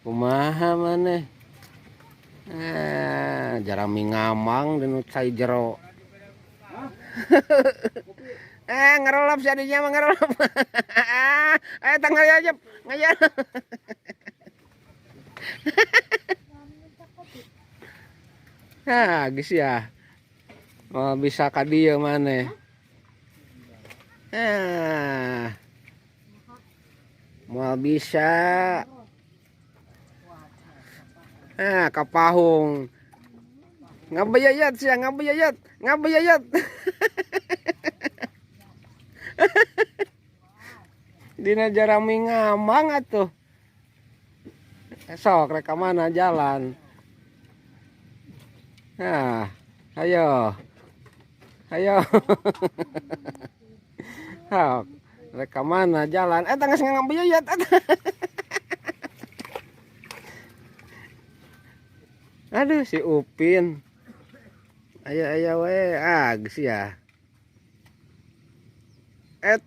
Kumaha maneh? Jarami ngamang dinu cai jero. Ngerelap si adinya mah ngerelap. Tanggal aja, ngayal. Nah, geus ya. Mau bisa ka dieu maneh. Mau bisa. Kapahung. Ngabayayat sia, ngabayayat, ngabayayat. Dina jarami ngamang atuh. Sok rek ka mana jalan. Nah, ayo. Ayo. Sok rek ka mana jalan. Tanggas ngabayayat atuh. Aduh si Upin. Ayo ayo we, ah geus ya. Et.